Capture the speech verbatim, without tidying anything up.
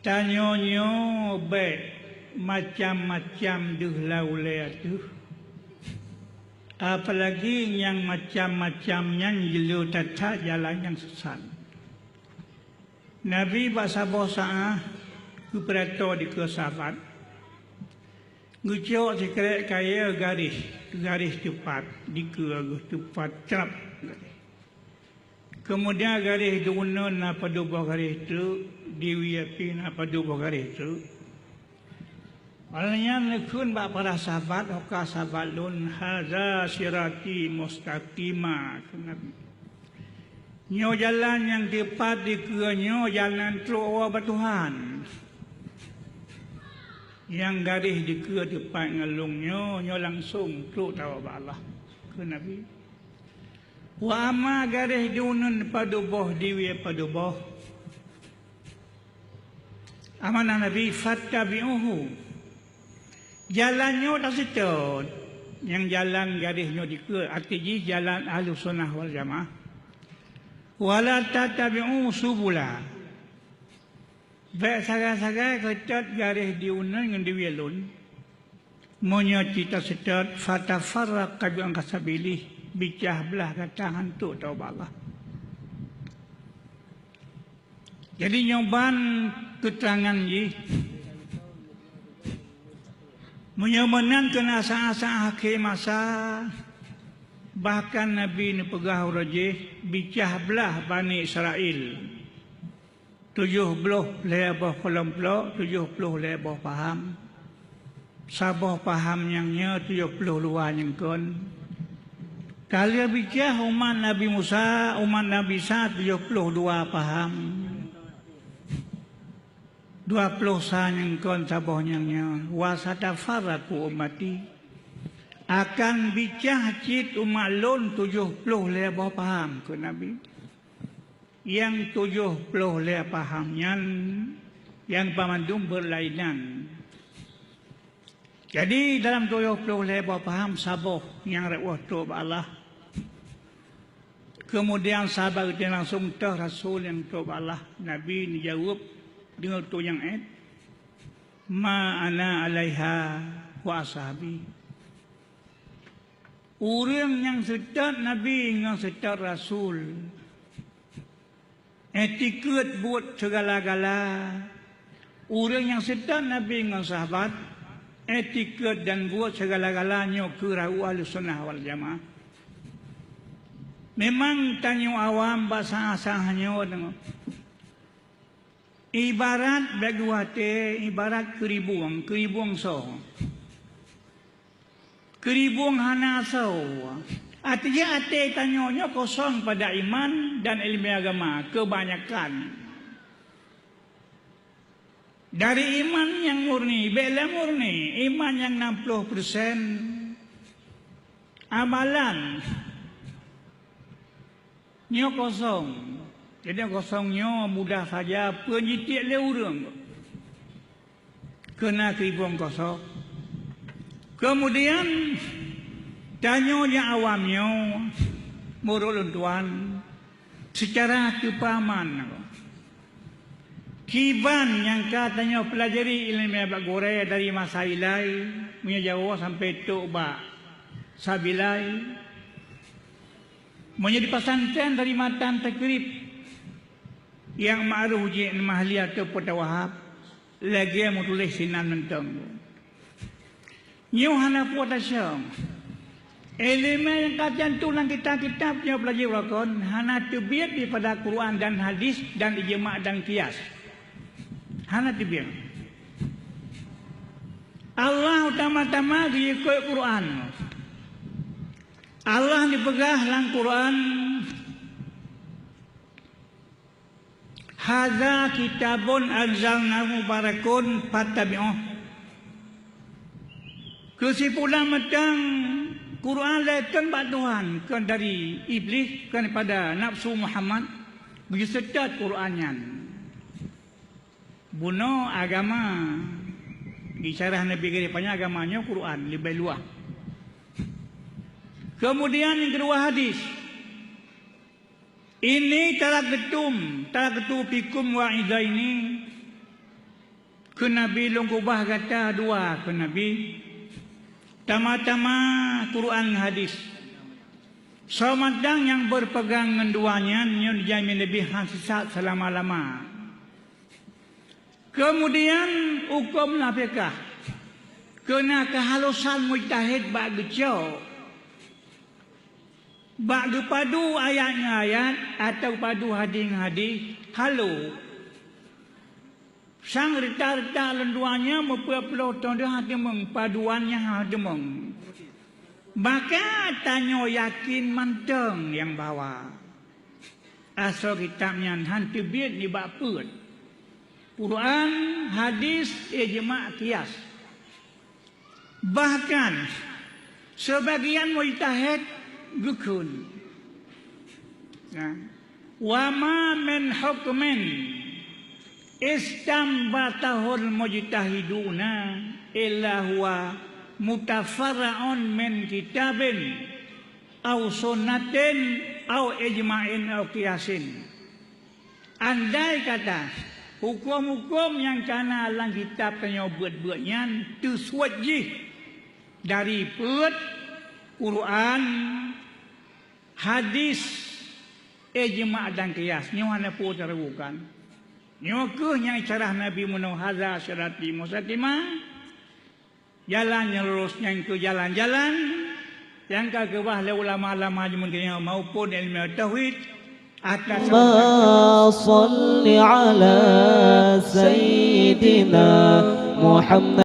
Tanyoe nyoe bék macam-macam deuh lam ulée ateueh, apalagi nyang macam-macam nyan jeuet that-that jalan nyang sesat. Nabi bak saboh saát geupeuratoe dikeue sahabat, geucok sikrék kayée garéh, garéh teupat dikeue geuh teupat crab. Keumudian garéh di uneuen na padub boh garéh treuk, di wie pih na padub boh garéh treuk. Óh lheueh nyan neukheun bak para sahabat, "Ho ka sahabat lôn, hadza sirati mustaqima," kheun Nabi. "Nyoe jalan nyang teupat dikeue nyoe jalan trok ubak Tuhan. Nyang garéh dikeue teupat ngon lôn nyoe, nyoe langsong trok tawoe bak Allah," kheun Nabi. "Wa amma garéh di uneuen padub boh, di wie padub boh, amanah Nabi, fattabi'uhu." Jalan nyoe taseutôt, nyang jalan garéh nyoe dikeue, arti jih jalan Ahlussunnah wal Jamaah. "Wa la tattabi'u subula." Bék sagai-sagai keutot garéh di uneuen ngon di wie lôn. Meunyoe cit taseutôt, fatafarraqa bikum an sabilih, bicah blah gata hantom tawoe bak Allah. Jadi nyoe ban keutrangan jih. Meunyoe meunan keunan saát-saát akhé masa, bahkan Nabi neupeugah uroe jih, bicah blah Bani Israel. Tujoh ploh lhée boh keulompok, tujoh ploh lhée boh paham. Saboh paham nyang nyoe tujoh ploh dua nyang kon. Ka lheueh bicah umat Nabi Musa, umat Nabi Isa tujoh ploh dua paham. Dua ploh sa nyang kon saboh nyang nyoe. "Wa satafarraqu ummati." Akan bicah cit umat lôn tujoh ploh lhée boh paham, kheun Nabi. Nyang tujoh ploh lhée paham nyan, nyang banmandum beulainan. Jadi, dalam tujoh ploh lhée boh paham, saboh nyang rot woe trok bak Allah. Keumudian, sahabat geutanyoe langsong teuh rasul nyang trok bak Allah. Nabi neujaweueb deungon reutôh nyang ék, "Ma ana alaiha wa ashabi." Ureuëng nyang seutôt Nabi ngon seutôt rasul, iktikeut buet sigala-gala. Ureuëng nyang seutôt Nabi ngon sahabat, iktikeut dan buet sigala-gala nyoe keuh rahu Ahlussunnah wal Jamaah. Memang tanyoe awam bak saát-saát nyoe deungoe. Ibarat bak geuh até, ibarat keuribueng, keuribueng soe? Keuribueng hana soe. Artinya até tanyoe nyoe kosong pada iman dan ileumèe agama keubanyakan. Dari iman nyang murni, bék lé murni, iman nyang nam ploh persen, amalan nyoe kosong. Jadi kosong nyoe mudah saja peue jitiek lé ureuëng. Keunan keuribueng kosong. Keumudian, tanyoe nyang awam nyoe, meunurot lôn tuan, seucara teupeuaman, kiban nyang ka tanyoe peulajari ileumèe bak gurée dari masa ilai, meunyoe Jawoe sampoe trok bak sabilai, meunyoe di pesantren dari matan takrib, nyang ma'ruf jih Mahli atau Peta Wahab, lagée meutuléh sinan mantong. Nyoe hana peue tasöm. Ileumèe nyang ka tantu lam kitab-kitab nyoe peulajari uroe kon hana teubiet daripada Quran dan hadis dan ijma dan qiyas. Hana teubiet. Allah utama-tamaikôt Quran. Allah neupeugah lam Quran, "Hadza kitabun anzalnahu mubarakun fattabi'uh." Keusimpulan mantong, Quran lé kon bak Tuhan, kon dari Iblih, kon daripada nafeusu Muhammad, geuseutot Quran nyan. Bunoe agama, di syarah Nabi Gharib nyan agama nyoe Quran leubeh luwah. Keumudian nyang keudua hadis, "Inni taraktum, taraktu fikum wa'izaini, Kheun Nabi, "Lôn keubah gata dua," kheun Nabi, "teuma-teuma Quran ngon hadis. Soe mantong nyang beupeugang ngon dua nyan, nyoe jamin leubeh hán sisat seulama-lama." Keumudian, hukôm lam fikah, keu na keuhalosan mujtahid bak geucok, bak geupadu ayat ngon ayat, atawa padu hadis ngon hadis, halo. Sang rita-rita lôn dua nyoe meupeuet ploh thon deuh hana teumeung, paduan nyang hana teumeung. Maka tanyoe yakin mantong nyang bahwa asoe kitab nyan hán teubiet nibak peuet: Quran, hadis, ijma, qiyas. Bahkan, seubagian mujtahid geukheun, "Wa ma min hukmin istanbatahul mujtahiduna illa huwa mutafarra'un min kitabin aw sunnatin aw ijma'in aw qiyasin." Andai kata hukôm-hukôm nyang kana lam kitab tanyoe beuet-beuet nyan teusuet jih dari peuet: Quran, hadis, ijma dan qiyas, nyoe hana peue taragukan. Nyoe kheueh nyang isyarah Nabi meunoe, "Hadza sirati mustaqima." Jalan nyang lurus nyan keuh jalan-jalan nyang ka keubah lé ulama-ulama jameun tanyoe maupun ilmu tauhid atas. Allahumma shalli ala sayyidina Muhammad.